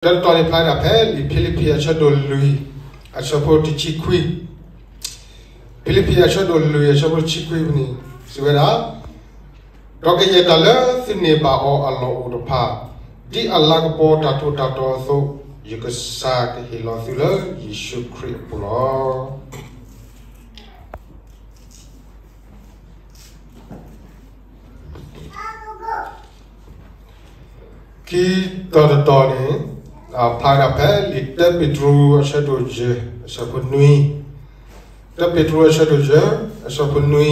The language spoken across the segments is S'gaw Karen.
တၢ်တတီၤန့ၣ်ဖျါဒၣ်ဖဲလံာ်ဖံလံးပံၤအဆၢဒိၣ်လွံၢ် အဆၢဖိတဆံခွံ, ဖံလံးပံၤအဆၢဒိၣ်လွံၢ်အဆၢဖိတဆံခွံန့ၣ် စံးဝဲဒၣ်, ဒီးကယဲၢ်တၢ်လၢသုန့ၢ်ဘၣ်အီၤအလီၢ်အိၣ်တဖၣ်, ဒ်အလၤကပီၤတၢ်ထူးတၢ်တီၤအသိး, ယကစၢ်ကဟ့ၣ်လီၤသုလၢယ့ၣ်ၡူးခရံာ်အပူၤလီၤ. ခံတီၤတတီၤန့ၣ် ဖျါဒၣ်ဖဲလံာ်တၢပ့းတရူးအဆၢဒိၣ်ယဲၢ်အဆၢဖိနွံ, တၢပ့းတရူးအဆၢဒိၣ်ယဲၢ်အဆၢဖိနွံ,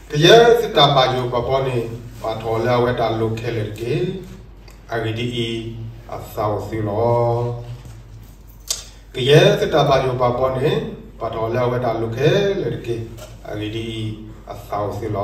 ကယဲၢ်သုတၢ်ဘၣ်ယိၣ်ဘၣ်ဘီန့ၣ် ပာ်ထီၣ်လၢအဝဲတၢ်လိၤခဲလၢာ်တက့ၢ်. အဂ့ၢ်ဒ်အံၤ, အသးအိၣ်သုလီၤ. ကယဲၢ်သုတၢ်ဘၣ်ယိၣ်ဘၣ်ဘီန့ၣ် ပာ်ထီၣ်လၢအဝဲတၢ်လိၤခဲလၢာ်တက့ၢ်. အဂ့ၢ်ဒ်အံၤ, အသးအိၣ်သုလီၤ.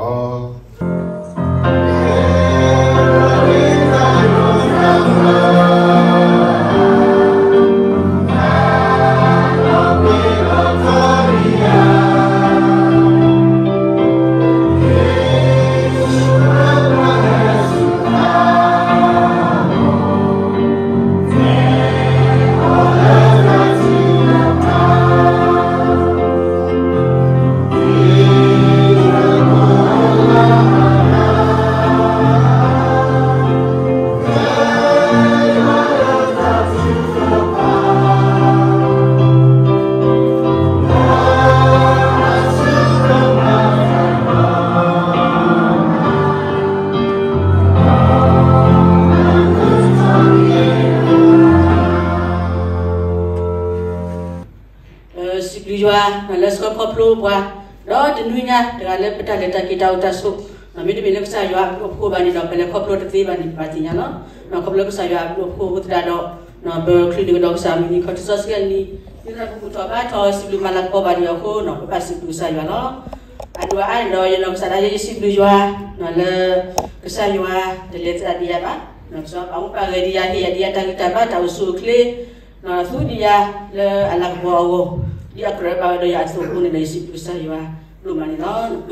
စံးဘျုးယွၤလၢဆှၢခီဖျိပှၤ, ဒီးတနွံညါတဂၤလၢပတၢ်လဲၤတၢ်က့ၤတၢ်အိၣ်တၢ်ဆိး, မ့တမ့ၢ်လၢကစၢ်ယွၤအဘျုးအဖှိၣ်ဘၣ်န့ၣ်ဒီး ပလဲၤခီဖျိတသ့ဘၣ်န့ၣ် ပဘၣ်သ့ၣ်ညါလီၤ. ခီဖျိကစၢ်ယွၤအဘျုးအဖှိၣ်အဃိသတးဒီး ပချုးန့ၢ်ကဒီးကစၢ်အမုၢ်နံၤခီၣ်ထံးစီဆှံအနံၤ, ဒ်သိးပဘူၣ်ထီၣ်ဘါထီၣ်စံးဘျုးမၤလၤကပီၤဘၣ်ဒံးအဃိ, ပဘၣ်စံးဘျုးကစၢ်ယွၤလီၤ. အဒိၣ်အါအါန့ၣ်ဒီး ယနီၢ်ကစၢ်ဒၣ်ယဲယစံးဘျုးယွၤ လၢ ကစၢ်ယွၤတလဲၤသဒၣ်ဒံးယၤဘၣ်, ကစၢ်ယွၤပာ်မူပာ်ဂဲၤဒံးယၤ ဟ့ၣ်ယၤဒံးယၤတၢ်ဂံၢ်တၢ်ဘါတၢ်အိၣ်ဆူၣ်အိၣ်ချ့, သူဒံးယၤလၢအလၤကပီၤအဂီၢ်, ဒ်အကြၢးဘၣ်ဝဲဒီးယၤအသိးအဃိန့ၣ်ဒီး ယစံးဘျုးကစၢ်ယွၤဒိၣ်မးန့ၣ်လီၤ.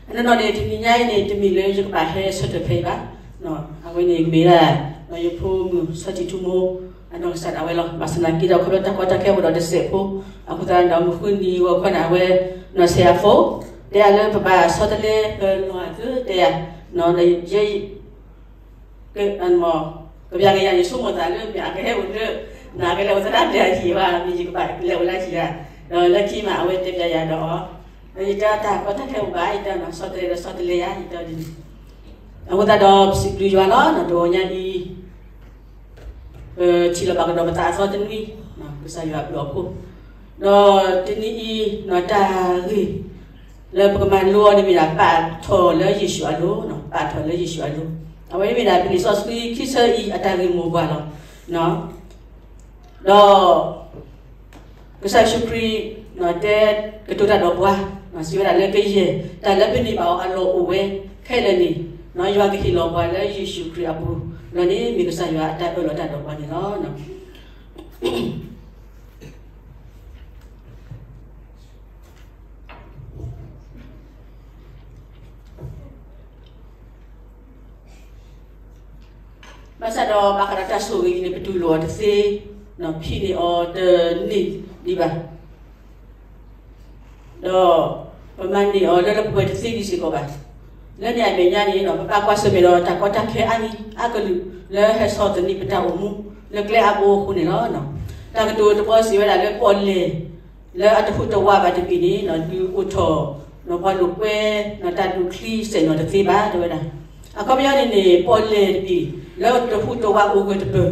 အနီၢ်နီၢ်န့ၣ် တနံၤညါအံၤန့ၣ် တမ့ၢ်လၢယကဘၣ်ဟဲဆၢထၢၣ်ဖဲအံၤဘၣ်. အဝဲန့ၣ်မ့ၢ်ဒၣ် ယဖိမုၣ်စီၤထံးထူမိၢ် အနီၢ်ကစၢ်ဒၣ်ဝဲလီၤ. ဘၣ်ဆၣ်သနာ်က့ဒီး ခီဖျိတၢ်ကီတၢ်ခဲအိၣ်ဒီးတစဲးဖိ, အဃိသတးဒီး မုၢ်ဃုနံၤဂီၤခီန့ၣ် အဝဲ နီၢ်ဆဲးအဖိ တဲယၤလၢပဘၣ်ဆီတလဲပနီၢ်အသုတဲယၤ, ဒီးယဲ က ကဘျးက့ၤယၤန့ၣ် ဆိကမိၣ်သးလၢမ့ၢ်အကဟဲအိၣ်လၢ နကလဲၤအိၣ်သဒၣ်ပျၢၤဟံၣ်ဘၣ် မ့ၢ်ယကဘၣ်လဲၤအိၣ်လၢဟံၣ်ဧါ, ဒီးလၢခံမး အဝဲတဲပျၢၤယၤဒီး ယတဲတၢ်ကီတၢ်ခဲအိၣ်ဘၣ် ယတဲနီၤ ဆီတလဲဒီးဆီတလဲယၤ ယတဲဒ်န့ၣ်. အဃိသတးဒီး ပစံးဘျုးယွၤလီၤ နီၤ တဂီၤညါအံၤ ပထံၣ်လိာ်ဘၣ်ကဒီးပသးအသီတနွံ ကစၢ်ယွၤအဘျုးအဖှိၣ်, ဒီးတနံၤအံၤ နီၤ တၢ်ဂ့ၢ် လၢပကမၤလိအီၤန့ၣ်မ့ၢ်ဒၣ် ပာ်ထီၣ်လၢယ့ၣ်ၡူးအလိၤ, ပာ်ထီၣ်လၢယ့ၣ်ၡူးအလိၤ, အဝဲန့ၣ်မ့ၢ်ဒၣ် ပလံာ်စီဆှံခံဆၢအံၤ အတၢ်ဂ့ၢ်မိၢ်ပှၢ်လီၤ. ဒီး ကစၢ်ယ့ၣ်ၡူးခရံာ် တဲကတိၤတၢ်ဒီးပှၤ စံးဝဲဒၣ်လၢကယဲၢ် တၢ်လၢပန့ၢ်ဘၣ်အီၤအလီၢ်အိၣ်ဝဲခဲလၢာ်န့ၣ် ယွၤကဟ့ၣ်လီၤပှၤလၢယ့ၣ်ၡူးခရံာ်အပူၤလီၤန့ၣ် မ့ၢ်ကစၢ်ယွၤအတၢ်အၢၣ်လီၤတၢ်ဒီးပှၤန့ၣ်လီၤ. ဘၣ်ဆၣ်ဒီးဘၣ်ဃးဒီးတၢ်ဆိၣ်ဂ့ၤအံၤန့ၣ် ပတူၢ်လိာ်အီၤတသ့, ဖံးန့ၢ်အီၤတန့ၢ်ဒံးဘၣ်, ဒီးပမၤန့ၢ်အီၤလၢလၢပှဲၤပှဲၤတသ့ဒံးစ့ၢ်ကီးဘၣ်. လၢန့ၣ်အမဲာ်ညါန့ၣ် ပဘၣ်ကွၢ်ဆၢၣ်မဲာ်ဒီးတၢ်ကီတၢ်ခဲအါမံၤအါကလုာ် လၢဟဲဆီၣ်သနံးပတၢ်အိၣ်မူ လၢကျဲအါဘိအဃိန့ၣ်လီၤ. တၢ်ကတိၤတဘီစံးဝဲဒၣ်လၢပီၣ်လဲၣ် လၢအတဟူးတဝးဘၣ်တဘ့ၣ်န့ၣ် ဒုးအိၣ်ထီၣ် ပှၤလိာ်ကွဲ တၢ်ဒိးချံစဲးနီၤတသ့ဘၣ် တဲဝဲဒၣ်. အခီပညီန့ၣ်န့ၣ် ပီၣ်လဲၣ်တဘ့ၣ် လၢတဟူးတဝးအိၣ်ဂၢၢ်တပၢၢ်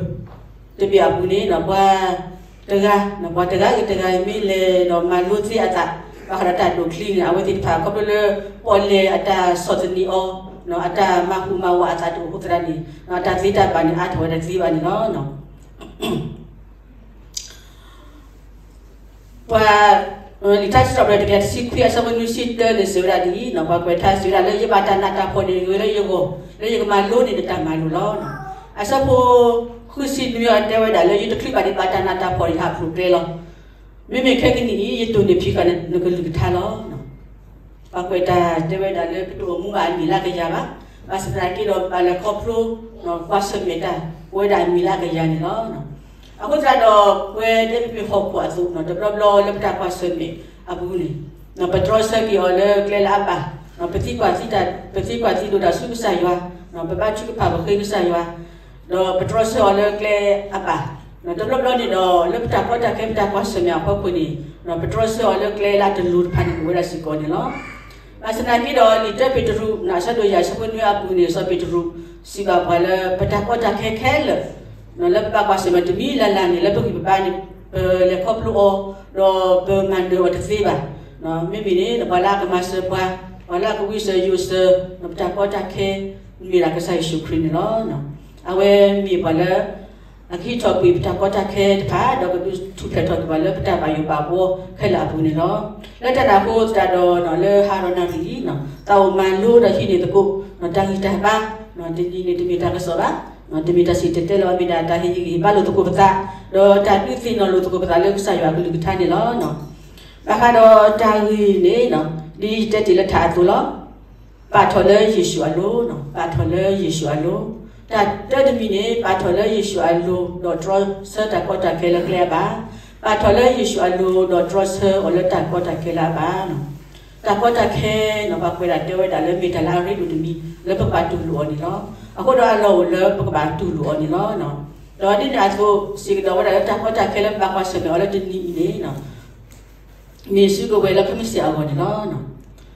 တဘ့ၣ်အပူၤန့ၣ် ပှၤတဂၤ ပှၤတဂၤဂ့ၤတဂၤမ့ၢ်လဲၤဒီးမၤလိသ့အသး ဘၣ်ဃးဒီးတၢ်ဒိးချံန့ၣ် အဝဲသ့ၣ်တဖၣ် ခီဖျိလၢ ပီၣ်လဲၣ်အတၢ်ဆီၣ်သနံးအီၤ အတၢ်မၤဟူးမၤဝးအသးတအိၣ်အဃိသတးန့ၣ် အတၢ်သ့တၢ်ဘၣ်န့ၣ် အါထီၣ်ဝဲဒၣ်တသ့ဘၣ်န့ၣ်လီၤ. ပှၤ လံာ်ထါစံးထီၣ်ပတြၢၤ တကယၤတဆံခွံ အဆၢဖိနွံဆံတၢန့ၣ် စံးဝဲဒၣ်ဒ်အံၤ, ပှၤကွဲးထါစံးဝဲဒၣ်လၢ ယဘၣ်တၢ်နးတၢ်ဖှီၣ်န့ၣ် ဂ့ၤလၢယဂီၢ် လၢယကမၤလိန့ၢ်နတၢ်မၤလိာ်လီၤ. အဆၢဖိဃုဆံနွံအီၤ တဲဝဲဒၣ်လၢ ယတချုးဘၣ်ဒံးဘၣ်တၢ်နးတၢ်ဖှီၣ်န့ၣ် ဟးဖျိးကျဲလီၤ. မ့မ့ၢ်ခဲကနံၣ်အံၤ ယတိၢ်န့ၢ်ဖံးဃာ်နကလုၢ်ကထါလီၤ. ပှၤကွဲးတၢ်တဲဝဲဒၣ်လၢ ပတအိၣ်မူဘၣ်အနံၣ်လၢကယၤဘၣ်. ဘၣ်ဆၣ်သနာ်က့ဒီး ပဘၣ်လဲၤခီဖျိ ကွၢ်ဆၢၣ်မဲာ်တၢ် အိၣ်ဝဲဒၣ်အမံၤလၢအကယၤန့ၣ်လီၤ. အဃိသတးဒီး ပဝဲဒၣ်ပမ့ၢ်ဟီၣ်ခိၣ်အသိး တဘျီဘျီလၢပတၢ်ကွၢ်ဆၢၣ်မဲာ်အပူၤန့ၣ် ပတြီဆၢက့ၤအီၤလၢကျဲလၢအဘၣ်, ပသံကွၢ်သံတၢ် ပသံကွၢ်သံဒိးတၢ်ဆူကစၢ်ယွၤ, ပဘါထုကဖၣ်ပဃ့ကစၢ်ယွၤ, ဒီးပတြီဆၢအီၤလၢကျဲအဘၣ်, တဘျီဘျီန့ၣ်ဒီး လၢပတၢ်ကီတၢ်ခဲပတၢ်ကွၢ်ဆၢၣ်မဲာ်အဖီခိၣ်န့ၣ် ပတြီဆၢအီၤလၢကျဲလၢအတလိၤတဖၣ်န့ၣ် အိၣ်ဝဲဒၣ်စ့ၢ်ကီးန့ၣ်လီၤ. ဘၣ်ဆၣ်သနာ်က့ဒီး လံာ်တၢပ့းတရူး အဆၢဒိၣ်ယဲၢ် အဆၢဖိနွံအပူၤန့ၣ် စီၤပ့းတရူး စံးဘၣ်ပှၤလၢပတၢ်ကီတၢ်ခဲခဲလၢာ် လၢပဘၣ်ကွၢ်ဆၢၣ်မဲာ်တမံၤလၢ်လၢ်န့ၣ် လၢပဂံၢ်ပဘါန့ၣ် ပလဲၤခီဖျိအီၤ ဒီးပမၤနၢၤအီၤတသ့ဘၣ်. မ့မ့ၢ်န့ၣ် ပှၤလၢအကမၤစၢၤပှၤ, ပှၤလၢအကဝံစၢၤယိးစၢၤ ပတၢ်ကီတၢ်ခဲ မ့ၢ်ဒၣ်ကစၢ်ယ့ၣ်ၡူးခရံာ်န့ၣ်လီၤ. အဝဲမ့ၢ်ပှၤလၢ အကဟံးထီၣ်ကွံာ်ပတၢ်ကီတၢ်ခဲတဖၣ် ဒီးကဒုးထူၣ်ဖျဲးထီၣ်က့ၤပှၤလၢပတၢ်ဘၣ်ယိၣ်ဘၣ်ဘှီခဲလၢာ်အပူၤန့ၣ်လီၤ. လၢတၢ်န့ၣ်အဃိသတးဒီး လၢဟါဒီးနၣ်ရံၣ်အံၤ သးအိၣ်မၤလိဒီးဟံးန့ၢ်သကိး တၢ်ဂံၢ်တၢ်ဘါ, တနံၤန့ၣ်တမ့ၢ်တၢ်ကစီၣ်ဘၣ်, တမ့ၢ်တၢ်စံၣ်တဲၤတဲလီၤ မ့ၢ်ဒၣ်တၢ်ဟ့ၣ်ဂံၢ်ဟ့ၣ်ဘါလိာ်သကိးပသး, ဒီးတၢ်ဒုးသ့ၣ်နီၣ်လိာ်သကိးပသးလၢကစၢ်ယွၤအကလုၢ်ကထါန့ၣ်လီၤ. ဘၣ်ဃးဒီးတၢ်ဂ့ၢ်န့ၣ် ဒ်ယတဲတ့ၢ်လၢထးအသိးလီၤ. ပာ်ထီၣ်လၢယ့ၣ်ၡူးအလိၤ, ပာ်ထီၣ်လၢယ့ၣ်ၡူးအလိၤ, တၢ်တၢတမံၤန့ၣ် ပာ်ထီၣ်လၢယ့ၣ်ၡူးအလိၤ ဒီးတြီဆၢတၢ်ကီတၢ်ခဲလၢကျဲအဘၣ်, ပာ်ထီၣ်လၢယ့ၣ်ၡူးအလိၤ ဒီးတြီဆၢအီၤလၢတၢ်ကီတၢ်ခဲလၢအဘၣ်. တၢ်ကီတၢ်ခဲန့ၣ် ပှၤကွဲးဒၣ်တဲဝဲဒၣ်လၢမ့ၢ်တၢ်လၢအရ့ဒိၣ်တမံၤ လၢပကဘၣ်တူၢ်လိာ်အီၤန့ၣ်လီၤ. အဃိဒီးအလီၢ်အိၣ်လၢပကဘၣ်တူၢ်လိာ်အီၤန့ၣ်လီၤ. ဒီးဒ်န့ၣ်အသိး စံးကဒီးဝဲဒၣ်လၢတၢ်ကီတၢ်ခဲလၢပဘၣ်ကွၢ်ဆၢၣ်မဲာ်အီၤလၢတနံၤအံၤန့ၣ် မ့ၢ်စုကဝဲၤလၢခမ့ၢ်စ့ၢ်အဂီၢ်န့ၣ်လီၤ.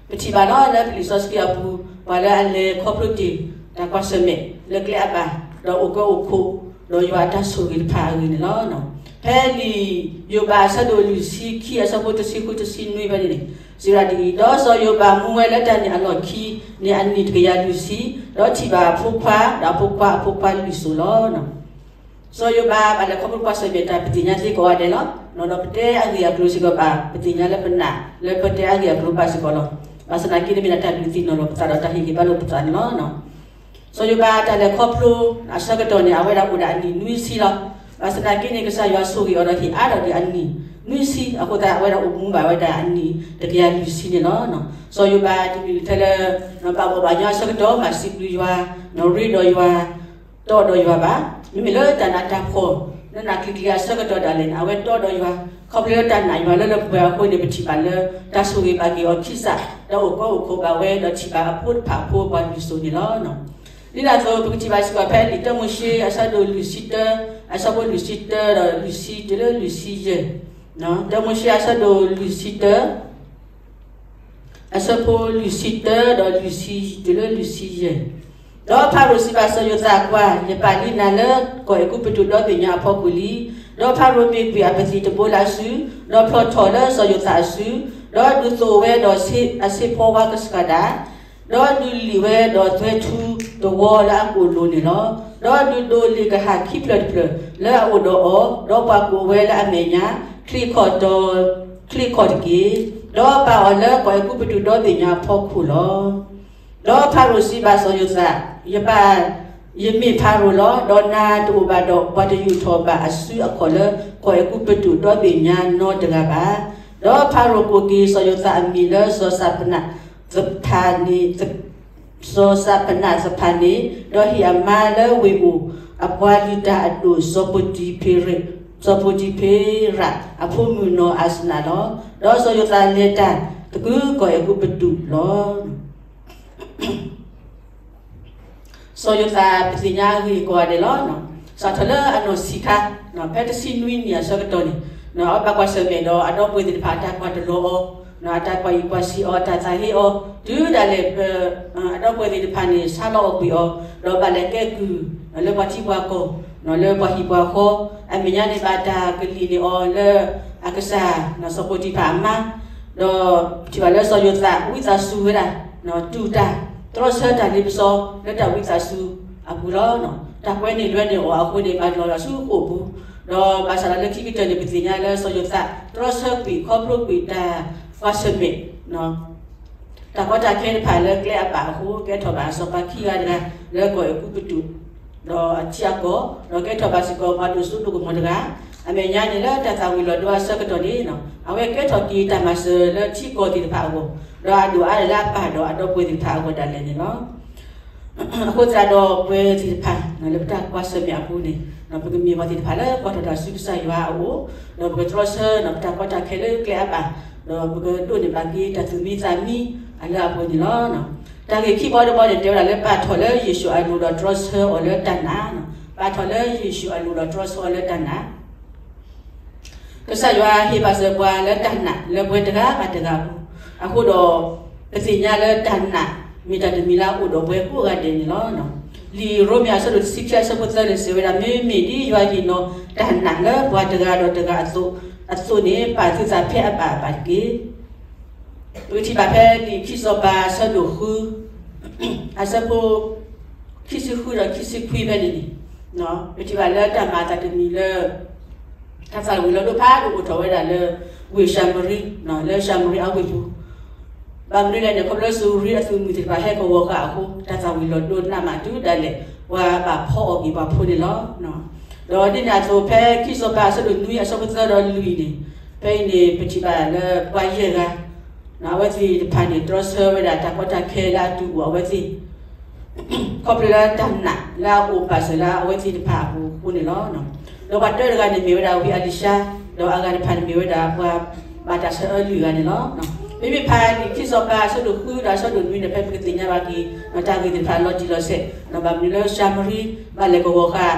ပထံၣ်ဘၣ်လီၤလၢပလံာ်စီဆှံအပူၤ ပှၤလၢအလဲၤခီဖျိတ့ၢ် တၢ်ကွၢ်ဆၢၣ်မဲာ်လၢကျဲအဘၣ် ဒီးအိၣ်ကၢအိၣ်ခိး ဒီးယွၤအတၢ်ဆိၣ်ဂ့ၤတဖၣ်အဂ့ၢ်န့ၣ်လီၤ. ဖဲလံာ်ယိၤဘးအဆၢဒိၣ်လွံၢ်ဆံခံ အဆၢဖိတဆံဃုတဆံနွံဖဲန့ၣ် စံးဝဲဒၣ်ဒ်အံၤ, ဒီးစီၤယိၤဘးမူဝဲလၢတၢ်န့ၣ်အလီၢ်ခံန့ၣ် အနံၣ်တကယၤလွံၢ်ဆံ, ဒီးထံၣ်ဘၣ်အဖိခွါ ဒီးအဖိခွါအဖိခွါလွံၢ်စိၤလီၤ. စီၤယိၤဘးဘၣ်လဲၤခီဖျိကွၢ်ဆၢၣ်မဲာ်တၢ် ပသ့ၣ်ညါသ့ကိးဂၤဒဲးလီၤ. ဒီးပတဲအဂ့ၢ်အကျိၤစ့ၢ်ကီးဘၣ် ပသ့ၣ်ညါလၢပနၢ် လၢပတဲအဂ့ၢ်အကျိၤဘၣ်စ့ၢ်ကီးလီၤ. ဘၣ်ဆၣ်သနာ်က့န့ၣ်မ့ၢ်ဒၣ်တၢ်ဒုးသ့ၣ်နီၣ်လိာ်ပသးဒီးတၢ်ဟ့ၣ်ဂံၢ်ဘါလိာ်ပသးန့ၣ်လီၤ. စီၤယိၤဘးတၢ်လဲၤခီဖျိအဆၢကတီၢ်န့ၣ် အဝဲဒၣ်အိၣ်ဒၣ်အနံၣ်နွံဆံလီၤ. ဘၣ်ဆၣ်သနာ်က့န့ၣ် ကစၢ်ယွၤဆိၣ်ဂ့ၤအီၤဒီးဟ့ၣ်အါထီၣ်ဒံးအနံၣ်နွံဆံ, အဃိသတးအဝဲဒၣ်အိၣ်မူဘၣ်ဝဲဒၣ်အနံၣ်တကယၤလွံၢ်ဆံန့ၣ်လီၤ. စီၤယိၤဘးတမ့ၢ်ထဲလၢ ဘၣ်ဘီၣ်ဘၣ်ညီအဆၢကတီၢ် ဘၣ်စံးဘျုးယွၤ, နီၣ်ရ့ဒီးယွၤ, တီၣ်ဒီးယွၤဘၣ်. မ့မ့ၢ်လၢတၢ်နးတၢ်ဖှီၣ် လၢနးကျံၤကျံၤအဆၢကတီၢ်ဒၣ်လဲာ်န့ၣ် အဝဲတီၣ်ဒီးယွၤ, ခီဖျိလၢတၢ်နာ်ယွၤလၢလၢပှဲၤပှဲၤအဃိန့ၣ် ပထံၣ်ဘၣ်လၢ တၢ်ဆိၣ်ဂ့ၤဘၣ်က့ၤအီၤခံစး ဒီးအိၣ်ကၢအိၣ်ခိးဘၣ်ဝဲ ဒီးထံၣ်ဘၣ်အဖိတဖၣ်အဖိအပှၤလွံၢ်စိၤန့ၣ်လီၤ. ဒ်န့ၣ်အသိး ပကထံၣ်ဘၣ်စ့ၢ်ကီးဖဲလံာ်တၢမိၤၡ့အဆၢဒိၣ်လွံၢ်ဆံတၢ, အဆၢဖိလွံၢ်ဆံတၢဒီးလွံၢ်ဆံတုၤလၢလွံၢ်ဆံယဲၢ်, တၢမိၤၡ့အဆၢဒိၣ်လွံၢ်ဆံတၢ အဆၢဖိလွံၢ်ဆံတၢဒီးလွံၢ်ဆံတုၤလၢလွံၢ်ဆံယဲၢ်. ဒီးဖၤရိၤစံးဘၣ်စီၤယိၤသး, ကွၢ်, ယပာ်လံနၤလၢကီၢ်အဲၤကူပတူးဒီဘ့ၣ်ညါအဖီခိၣ်လံ. ဒီးဖၤရိၤမ့ၢ်ကွံာ်အပသံၣ်တဘိလၢအစု, ဒီးဖျီၣ်ထီၣ်လၢစီၤယိၤသးအစု, ဒီးဒုးသိးဝဲဒီးအဆ့ဖီဝါကစှၤဒၣ်, ဒီးဒုးလံၣ်ဝဲဒီးသွဲထူတဝီလၢအကိာ်လိၤန့ၣ်လီၤ. ဒီးဒုးဒိးလံာ်ကဟၣ်ခံဖျၢၣ်တဖျၢၣ်လၢအအိၣ်ဒီးအီၤ, ဒီးပှၤကိးဝဲလၢအမဲာ်ညါ ချံးခီၣ်တီၤ ချံးခီၣ်တက့ၢ်. ဒီးပာ်အီၤလၢကီၢ်အဲၤကူပတူးဒီဘ့ၣ်ညါအဖီခိၣ်လီၤ. ဒီးဖၤရိၤစံးဘၣ်စီၤယိၤသး, ယပာ်, ယမ့ၢ်ဖၤရိၤလီၤ. ဒီးနၤတအိၣ်ဘၣ်ဒီးပှၤတယူာ်ထီၣ်ဘၣ်အစုအခီၣ်လၢကီၢ်အဲၤကူပတူးဒီဘ့ၣ်ညါနီတဂၤဘၣ်. ဒီးဖၤရိၤကိးက့ၤစီၤယိၤသးအမံၤလၢစီၤစးဖနး သဖၤန့ၣ်, စီၤစးဖနးသဖၤန့ၣ်, ဒီးဟ့ၣ်အမါလၢဝ့ၢ်အိၣ်အပှၤလုၢ်တၢ်အဒိၣ် စီၤပိၤတံဖ့ရး, စီၤပိၤတံဖ့ရးအဖိမုၣ်နီၢ်အၤစနးလီၤ. ဒီးစီၤယိၤသးလဲၤတၢ်သကုၤကီၢ်အဲၤကူပတူးလီၤ. စီၤယိၤသးပသ့ၣ်ညါအဂ့ၢ်ကိးဂၤဒဲးလီၤ. စးထီၣ်လၢအနီၢ်ဆံးခါ, ဖဲတဆံနွံနံၣ်အဆၢကတီၢ်န့ၣ်, အဝဲဘၣ်ကွၢ်ဆၢၣ်မဲာ်ဒီးအဒီပုၢ်ဝဲၢ်သ့ၣ်တဖၣ်အတၢ်ကွၢ်တလီၤအီၤ, အတၢ်ကွၢ်အံၤကွၢ်ဆံးအီၤ အတၢ်သးဟ့အီၤ, တုၤဒၣ်လဲာ် အဒီပုၢ်ဝဲၢ်သ့ၣ်တဖၣ်န့ၣ် ဆါလီၤအီၣ်ကွံာ်အီၤ, ဒီးဘၣ်လဲၤကဲကုၢ်လၢပှၤထံပှၤကီၢ်, လၢပှၤဟံၣ်ပှၤဃီ, အမဲာ်ညါန့ၣ်ဘၣ်တၢ်ကလံၣ်န့ၢ်အီၤလၢ အကစၢ် စီၤပိၤတံဖၤအမါ, ဒီးထံၣ်ဘၣ်လၢစီၤယိၤသး ဝံသးစူၤဝဲဒၣ် တူၢ်တၢ် တြီဆၢတၢ်လ့ပစီလၢတၢ်ဝံသးစူၤအပူၤလီၤ. တၢ်ကွဲန့ၢ်လွဲန့ၢ်အီၤအဃိန့ၣ် ဘၣ်လီၤလၢဆူဃိာ်ပူၤ, ဒီးဘၣ်ဆၣ်ဒီးလၢခံကတၢၢ်န့ၣ် ပသ့ၣ်ညါလၢစီၤယိၤသး တြီဆၢကွံာ်ခီဖျိကွံာ်တၢ်ကွၢ်ဆၢၣ်မဲာ် တၢ်ကီတၢ်ခဲတဖၣ်လၢကျဲအဘၣ်အဃိ ကဲထီၣ်ဘၣ်စီၤပၤခံဂၤတဂၤ လၢကီၢ်အဲၤကူပတူး ဒီးအထံအကီၢ်, ဒီးကဲထီၣ်ဘၣ်စ့ၢ်ကီးပှၤဒိၣ်စိဒိၣ်ကမီၤတဂၤ, အမဲာ်ညါန့ၣ်လၢတၢ်သၣ်ဝံၤလီၤဒိအဆၢကတီၢ်န့ၣ် အဝဲကဲထီၣ်က့ၤတၢ်မၤစၢၤလၢထံကီၢ်သ့ၣ်တဖၣ်အဂီၢ်, ဒီးအဒိၣ်အါလၢအပၢ်ဒီးအဒီပုၢ်ဝဲၢ်သ့ၣ်တဖၣ်အဂီၢ်ဒၣ်လဲာ်န့ၣ်လီၤ. အဃိသတးဒီးပဝဲသ့ၣ်တဖၣ် လၢပတၢ်ကွၢ်ဆၢၣ်မဲာ်အပူၤန့ၣ် ပကမ့ၢ်ပှၤသ့ၣ်တဖၣ်လၢကွၢ်ထီၣ်တၢ်ဆူကစၢ်ယွၤအအိၣ်, ဒီးပကတြီဆၢ ပတၢ်ကီတၢ်ခဲလၢကျဲအဘၣ်, ဒီးပကဒိးန့ၢ်ဘၣ်က့ၤတၢ်သူၣ်မံသးမံအလၢအပှဲၤန့ၣ်လီၤ. တၢ်ဂ့ၢ်ခံဘီတဘီန့ၣ် တဲဝဲဒၣ်လၢ ပာ်ထီၣ်လၢယ့ၣ်ၡူးအလိၤဒီးတြီဆၢအီၤလၢတၢ်နာ်, ပာ်ထီၣ်လၢယ့ၣ်ၡူးအလိၤဒီးတြီဆၢအီၤလၢတၢ်နာ် ကစၢ်ယွၤဟ့ၣ်ပာ်စၢၤပှၤလၢတၢ်နာ်လၢပှၤတဂၤဘၣ်တဂၤအပူၤ, အဃိဒီး ပသ့ၣ်ညါလၢတၢ်နာ် မ့ၢ်တၢ်တမံၤလၢအအိၣ်ဒီးပှၤကိးဂၤဒဲးန့ၣ်လီၤ. လံာ်ရိမ့ၤအဆၢဒိၣ်တဆံခံအဆၢဖိသၢန့ၣ် စံးဝဲဒၣ် မ့မ့ၢ်ဒ်ယွၤဟ့ၣ်နီၤတၢ်နာ်လၢပှၤတဂၤဒီးတဂၤအသိး, အသိးန့ၣ် ပာ်သုသးဖဲအဘၣ်အဘၣ်တက့ၢ်. ပကထံၣ်ဘၣ်ဖဲလံာ်ခံစီၤပၤအဆၢဒိၣ်ဃု အဆၢဖိ ခံဆံဃုဒီးခံဆံခွံဖဲန့ၣ်န့ၣ်, ပထံၣ်ဘၣ်လၢတၢ်မၤအသးတမံၤလၢ တၢ်သၣ်ဝံၤလီၤဒိၣ်ဖးဒိၣ်အိၣ်ထီၣ်ဝဲဒၣ်လၢ ဝ့ၢ်ၡၤမရံ, လၢၡၤမရံအဝ့ၢ်ပူၤ, ဘၣ်မနုၤလဲၣ်န့ၣ် ခီဖျိလၢစူၤရံအသုးမုၢ်သ့ၣ်တဖၣ်ဟဲကဝီၤဃာ်အဃိ တၢ်သၣ်ဝံၤလီၤဒိၣ်နးမးတုၤဒၣ်လဲာ် ပှၤဘၣ်ဖီအီၣ်က့ၤပှၤဖိန့ၣ်လီၤ. ဒီးဒ်န့ၣ်အသိးဖဲခံစီၤပၤအဆၢဒိၣ်နွံအဆၢဖိသၢဒီးလွံၢ်န့ၣ်, ဖဲအံၤန့ၣ်ပထံၣ်ဘၣ်လၢပှၤယဲၢ်ဂၤ အဝဲသ့ၣ်တဖၣ်န့ၣ် တြီဆၢဝဲဒၣ်တၢ်ကီတၢ်ခဲလၢအတုၤအိၣ်အဝဲသ့ၣ် ခီဖျိလၢတၢ်နာ်လၢအအိၣ်ပာ်စၢၤလၢအဝဲသ့ၣ်တဖၣ်အပူၤအဃိန့ၣ်လီၤ. ဒီးပှၤတၢတဂၤန့ၣ်မ့ၢ်ဝဲဒၣ်ဝံအလံၤၡါ, ဒီးအဂၤတဖၣ်န့ၣ်မ့ၢ်ဝဲဒၣ်ပှၤဘၣ်တၢ်ဆၢအၢလွံၢ်ဂၤန့ၣ်လီၤ. မ့မ့ၢ်ဖဲလံာ်ခံစီၤပၤအဆၢဒိၣ်ဃုဒီးအဆၢဒိၣ်နွံန့ၣ် ဖဲပကသ့ၣ်ညါဘၣ်က့ၤ တၢ်ဂ့ၢ်သ့ၣ်တဖၣ်လီၤတံၢ်လီၤဆဲး, ဘၣ်မနုၤလၢၡၤမရံဘၣ်လဲၤကဝီၤဃာ်,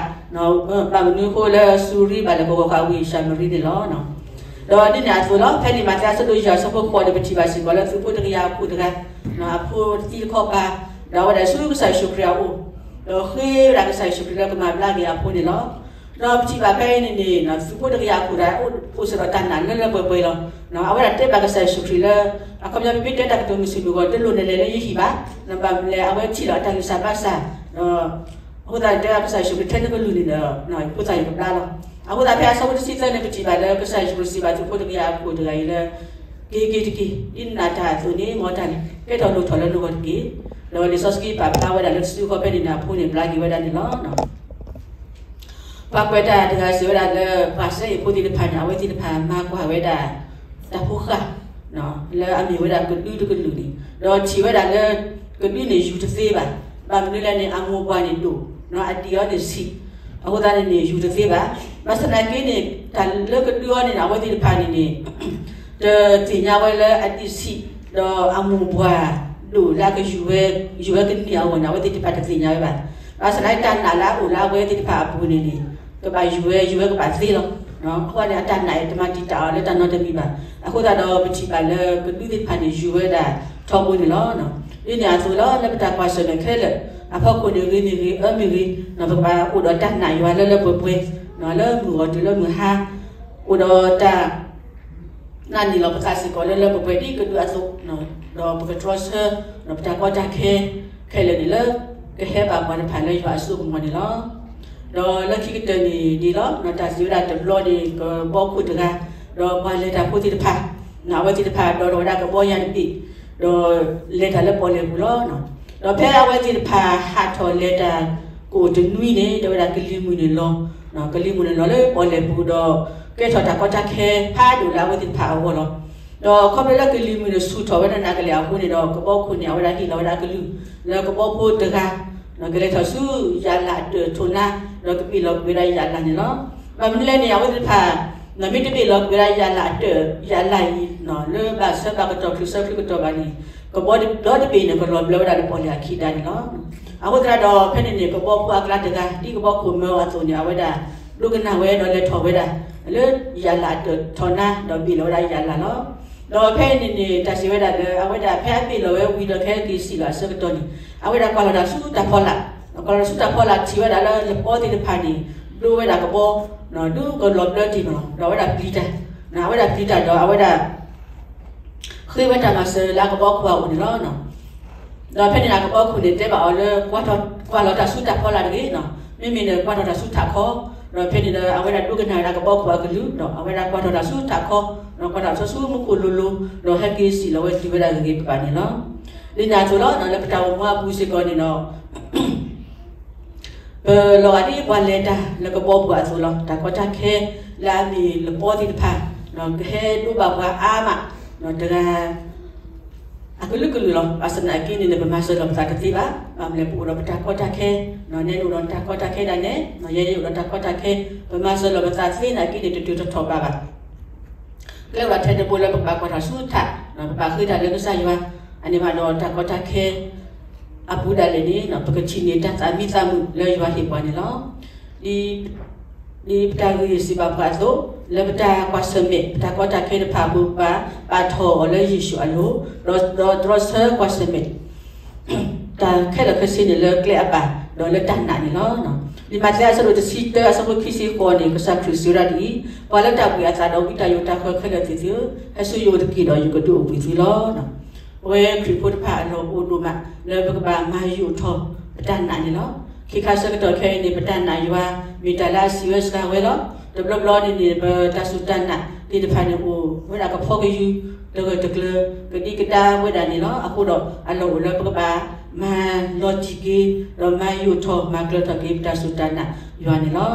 ဘၣ်မနုၤအဃိလၢစူၤရံဘၣ်လဲၤကဝီၤဃာ်ဝံၢ်ၡၤမရံန့ၣ်လီၤ. ဒီးဒ်န့ၣ်အသိးလီၤ ဖဲန့ၣ်မးသဲအဆၢဒိၣ်ယဲၢ်အဆၢဖိဃိးန့ၣ် ပထံၣ်ဘၣ်စ့ၢ်ကီးလၢသုးဖိတကယၤအခိၣ်တဂၤ, အဖိတသံတခီပၤ, ဒီးအဝဲဒၣ်ဆူကစၢ်ယ့ၣ်ၡူးခရံာ်အအိၣ်, ဒီးဃ့ဝဲဒၣ်ကစၢ်ယ့ၣ်ၡူးခရံာ်လၢကမၤဘျါက့ၤအဖိန့ၣ်လီၤ. ဒီးပထံၣ်ဘၣ်ဖဲအံၤန့ၣ်န့ၣ် သုးဖိတကယၤအခိၣ်တဂၤ အိၣ်စ့ၢ်ကီးတၢ်နာ်လၢလၢပှဲၤပှဲၤလီၤ. အဝဲဒၣ်တဲဘၣ်ကစၢ်ယ့ၣ်ၡူးခရံာ်လၢ အခီပညီမ့မ့ၢ်တဲတၢ်ကတိၤမုၢ်ဆ့ၣ်မုၢ်ဂီၤ တလိၣ်နဲၣ်လဲၤလၢယဟံၣ်ဘၣ်, ဘၣ်မနုၤလဲၣ်အဝဲထံၣ်လီၤအတၢ်ဂံၢ်စၢ်ဘါစၢ်, အဃိသတးန့ၣ် တဲဘၣ်ကစၢ်ယ့ၣ်ၡူးခရံာ် ထဲနကလုၢ်န့ၣ်ဒီး ယဖိသၣ်ယကဘျါလီၤ. အဃိသတးဖဲအဆၢဖိတဆံသၢန့ၣ် ပထံၣ်ဘၣ်လၢကစၢ်ယ့ၣ်ၡူးခရံာ်စံးဘၣ်သုးဖိတကယၤအခိၣ်တဂၤအံၤလၢ က့ၤက့ၤတက့ၢ်, ဒ်နနာ်တၢ်အသိးန့ၣ် မ်တၢ်န့ၣ် ကဲထီၣ်လိၣ်ထီၣ်လၢနဂီၢ်တက့ၢ်. ဒီးလံာ်စီဆှံပာ်ဖျါဝဲဒၣ်လၢတစုဃီဖဲန့ၣ်န့ၣ် အဖိန့ၣ်ဘျါက့ၤဝဲဒၣ်န့ၣ်လီၤ. ပှၤကွဲးတၢ်တဂၤစံးဝဲဒၣ်လၢ ပှၤစဲအ့ၣ်ဖိသ့ၣ်တဖၣ်န့ၣ် အဝဲသ့ၣ်တဖၣ်မၤကွၢ်ဝဲဒၣ် တၢ်ဖိဃၢ် လၢအမ့ၢ်ဝဲဒၣ်ကဒုတကလုာ်န့ၣ် ဒီးထံၣ်ဝဲဒၣ်လၢ ကဒုန့ၣ်ယူၤတသ့ဘၣ်. ဘၣ်မနုၤလဲၣ်န့ၣ် အမိၢ်ပှၢ်န့ၣ်ဒိၣ်, အဒံၣ်အီၤန့ၣ်ဆံး, အဃိသတးန့ၣ်န့ၣ် ယူၤတသ့ဘၣ်. ဘၣ်ဆၣ်သနာ်က့န့ၣ် တၢ်လၢကဒုအီၤန့ၣ် အဝဲသ့ၣ်တဖၣ်န့ၣ်န့ၣ် တသ့ၣ်ညါဝဲလၢအဒံၣ်ဆံး ဒီးအမိၢ်ပှၢ်ဒိၣ်လၢအကယူၤဝဲ ယူၤဝဲကန့ၢ်အဂီၢ်န့ၣ် အဝဲသ့ၣ်တဖၣ်တသ့ၣ်ညါဝဲဘၣ်. ဘၣ်ဆၣ်သနာ်က့တၢ်နာ်လၢအအိၣ်လၢအဝဲသ့ၣ်တဖၣ်အပူၤန့ၣ်န့ၣ် ကဘၣ်ယူၤဝဲ ယူၤဝဲကဘၣ်သ့လီၤ. အဃိန့ၣ် အတၢ်နာ်အံၤတမၤတံာ်တာ်အီၤလၢတၢ်နီတမံၤဘၣ်. အဃိသတးဒီးပထံၣ်ဘၣ်လၢကဒုသ့ၣ်တဖၣ်န့ၣ် ယူၤဝဲဒၣ်ထီဘိန့ၣ်လီၤ. ဒ်န့ၣ်အသိးလီၤ လၢပတၢ်ကွၢ်ဆၢၣ်မဲာ်ခဲလၢာ် အဖီခိၣ်န့ၣ်ဂ့ၤမ့ၢ်ဂ့ၤ အၢမ့ၢ်ဂ့ၤ ပကဘၣ်အိၣ်ဒီးတၢ်နာ်ယွၤလၢလၢပှဲၤပှဲၤ လၢမုၢ်ဂီၤတုၤလၢမုၢ်ဟါ အိၣ်ဒီးတၢ် နာ်န့ၢ်လီၤပသးစ့ၢ်ကီးလၢလၢပှဲၤပှဲၤဒ်ကဒုအသိး, ဒီးပကတြီဆၢ ဒီးပတၢ်ကီတၢ်ခဲ ခဲလၢာ်န့ၣ်လၢ ကဟဲဘၣ်ပှၤတဖၣ်လၢယွၤအစိကမီၤန့ၣ်လီၤ. ဒီးလၢခံကတၢၢ်န့ၣ်ဒ်လီၤ တၢ်စံးဝဲဒၣ်တဘျီန့ၣ် ကဘီခိၣ်တဂၤ ဒီးပှၤလဲၤတၢ်ဖိသ့ၣ်တဖၣ် အဝဲသ့ၣ်တဖၣ်ဒီးထီၣ်ဝဲဒၣ်ကဘီယၤတဘ့ၣ် ဒီးလဲၤတၢ်လၢပီၣ်လဲၣ်ပူၤလီၤ. ဒီးဖဲအဝဲသ့ၣ်တဖၣ်ဟးထီၣ်လဲၤတၢ်ကအိၣ်တနွံန့ၣ် တဲဝဲဒၣ်ကလံၤမုၢ်န့ၣ်လီၤ, ကလံၤမုၢ်န့ၣ်လီၤလၢပီၣ်လဲၣ်ပူၤဒီး ကဲထီၣ်တၢ်ကီတၢ်ခဲဖးဒိၣ်လၢအဝဲသ့ၣ်တဖၣ်အဂီၢ်လီၤ. ဒီးခီဖျိလၢကလံၤမုၢ်န့ၣ်ဆူၣ်ထီၣ်ဝဲဒၣ်နးကလဲာ်အဃိန့ၣ်ဒီး ကဘီခိၣ်န့ၣ် အဝဲဒၣ်ဟ့ၣ်လီၤဝဲဒၣ်ကလုၢ် လၢကဘီဖိတဂၤ ကလဲၤထီၣ်ဆူယၣ်လးအတၢၢ်ထိးနါ ဒီးကဘ့ၣ်လီၤကွံာ်ဝဲဒၣ်ယၣ်လးန့ၣ်လီၤ. ဘၣ်မနုၤလဲၣ်န့ၣ် အဝဲသ့ၣ်တဖၣ် မ့ၢ်တဘ့ၣ်လီၤကွံာ်ဝဲဒၣ်ယၣ်လးအတၢၢ်ယၣ်လးအံၤ လၢဘၣ်ဆၢဘၣ်ကတီၢ်ချုးဆၢချုးကတီၢ်ဘၣ်န့ၣ် ကဘီဒီတဘ့ၣ်န့ၣ် ကလီၤဘျၢဝဲဒၣ်လၢပီၣ်လဲၣ်အခံဒါန့ၣ်လီၤ. အဃိသတးဒီးဖဲန့ၣ်န့ၣ် ကဘီဖိအကျါတဂၤ ဒ်ကဘီခိၣ်မၢအီၤအသိးန့ၣ် အဝဲဒၣ် ဒိကနၣ်ဝဲဒီးလဲၤထီၣ်ဝဲဒၣ် လၢယၣ်လးအတၢၢ်ထိးနါ ဒီးဘ့ၣ်လီၤဝဲဒၣ်ယၣ်လးလီၤ. ဒီးဖဲန့ၣ်န့ၣ် တၢ်စံးဝဲဒၣ်လၢ အဝဲဒၣ်ဖဲအဘ့ၣ်လီၤဝဲဝံၤဒီးကဟဲက့ၤစံၣ်လီၤအဆၢကတီၢ်န့ၣ် အဝဲဒၣ်ကွၢ်လီၤတၢ်ဆူတၢ်ဖီလာ်, ကွၢ်လီၤတၢ်ဆူတၢ်ဖီလာ်ထံၣ်ဝဲဒၣ်လၢလပီသ့ၣ်တဖၣ်န့ၣ် ဒိဝဲဒၣ်ကဘီ ဒိကလီၤဘျၢတ့ၢ်မးလီၤ. ဒီးအဝဲဒၣ်ပျံၤတၢ်, အဝဲဒၣ်ပျံၤတၢ်ဒီးအဝဲဒၣ် ဃ့ဝဲတၢ်မၤစၢၤလၢအကဘီခိၣ်အအိၣ်န့ၣ်လီၤ. ဒီးဖဲန့ၣ်န့ၣ် အကဘီခိၣ်န့ၣ်တဲဘၣ်အီၤလၢ ကွၢ်လီၤတၢ်ဆူတၢ်ဖီလာ်တဂ့ၤ, မ့မ့ၢ်ဒီးကွၢ်ထီၣ်တၢ်ဆူထးခီ, ဒီးဖဲန့ၣ်ဒီးအဝဲဒၣ်ဒိကနၣ်ဝဲဒၣ်ကဘီခိၣ်အကလုၢ် ဒီးအဝဲဒၣ်ကွၢ်ထီၣ်တၢ်ဆူထးခီ, ဒီးကွၢ်ထီၣ်တၢ်ဆူမူခိၣ်လိၤလိၤ, ဒီးဟဲက့ၤစံၣ်လီၤဝဲတုၤဝဲဒၣ်ဂ့ၤဂ့ၤဘၣ်ဘၣ်န့ၣ်လီၤ. ဒ်န့ၣ်အသိးလီၤ လၢပတၢ်အိၣ်မူအပူၤစ့ၢ်ကီးန့ၣ်ဒီး ပလီၤဂာ်ဒ်ပှၤလဲၤတၢ်လၢကဘီပူၤအသိးလီၤ. တၢ်ကီတၢ်ခဲလၢအမ့ၢ်လပီသ့ၣ်တဖၣ် ကဟဲဒိးဘၣ်ပှၤအါမး တဂၤ အကလုာ်ကလုာ်လီၤ. ဘၣ်ဆၣ်သနာ်က့န့ၣ် ပမၤစၢၤလီၤပသးတသ့ဘၣ်. ဘၣ်မနုၤလဲၣ် ပအိၣ်ဒီးပတၢ်ကီတၢ်ခဲ, နဲနအိၣ်ဒီးတၢ်ကီတၢ်ခဲဒၣ်နဲ, ယဲယအိၣ်ဒီးတၢ်ကီတၢ်ခဲ, ပမၤစၢၤလီၤပသးသ့နာ်က့န့ၣ် တတုၤတထီၣ်ဘးဘၣ်. ကျဲအိၣ်ဒၣ်ထဲတဘိလၢပကဘၣ်ကွၢ်ထီၣ်ဆူထး, ပဘၣ်ဃ့တၢ်လၢကစၢ်ယွၤ, အန့ၣ်ဘၣ်ဒီးတၢ်ကီတၢ်ခဲ အပူၤဒၣ်လဲာ်န့ၣ် ပကထံၣ်န့ၢ်တၢ်သးမံသးမုာ်လၢယွၤဟ့ၣ်ပှၤန့ၣ်လီၤ. ဒ်ပတၢ်ဂ့ၢ်စံးဘၣ်ပှၤအသိး, လၢပတၢ်ကွၢ်ဆၢၣ်မဲာ် ပတၢ်ကီတၢ်ခဲတဖၣ်အပူၤ ပဘၣ်ပာ်ထီၣ်အီၤလၢယ့ၣ်ၡူးအလိၤ, ဒီးတြီဆၢကွၢ်ဆၢၣ်မဲာ် တၢ်ခဲလၢာ်ခဲဆ့န့ၣ်လၢကျဲအဘၣ် ဒီးလၢတၢ်နာ်န့ၣ်လီၤ. လံာ်မးသဲအဆၢဒိၣ်တဆံတၢအဆၢဖိခံဆံဃိးန့ၣ် ကစၢ်ခရံာ်စံးဝဲဒၣ်ဒ်အံၤ, ပှၤလၢတၢ်ဘှံးအသးဒီးဝံတၢ်ယိးတၢ်ဃၢခဲလၢာ်သ့ၣ်သုဧၢ, ဟဲဆူယအိၣ်တက့ၢ်ဒီးယကဒုးအိၣ်ဘှံးသုလီၤ. ပဝဲခရံာ်ဖိတဖၣ်အလီၢ်အိၣ်ဒိၣ်မး လၢပကဘၣ်မၤယိးထီၣ်ပတၢ်နာ်န့ၣ်လီၤ. ခံခါဆၢကတီၢ်ခဲအံၤန့ၣ် ပတၢ်နာ်ယွၤ မ့ၢ်တၢ်လၢအစံးဝဲစှၤဝဲလီၤ. တဘျီဘျီန့ၣ်န့ၣ် ပတၢ်စူၢ်တၢ်နာ်သ့ၣ်တဖၣ်န့ၣ် အိၣ်ဝဲဒၣ်ကဖီကယူၤ တဂၢၢ်တကျၢၤ ကဒံကဒါဝဲဒၣ်န့ၣ်လီၤ. အဃိဒီးအလီၢ်အိၣ်လၢပကဘၣ်မၤလီၤတံၢ်က့ၤ ဒီးမၤယိးထီၣ်မၤကျၢၤထီၣ်က့ၤ ပတၢ်စူၢ်တၢ်နာ်ယွၤန့ၣ်လီၤ.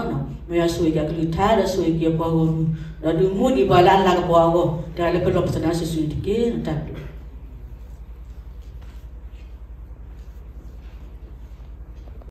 မ်ယွၤဆိၣ်ဂ့ၤက့ၤအကလုၢ်ကထါ ဒီးဆိၣ်ဂ့ၤက့ၤပှၤဂီၢ်မုၢ် ဒီးဒုးမူဒံးပှၤလၢအလၤကပီၤအဂီၢ် တဂၤလၢပလီၢ်ပသနၢ်စုာ်စုာ်န့ၣ်တက့ၢ်. တၢ်ဘျုး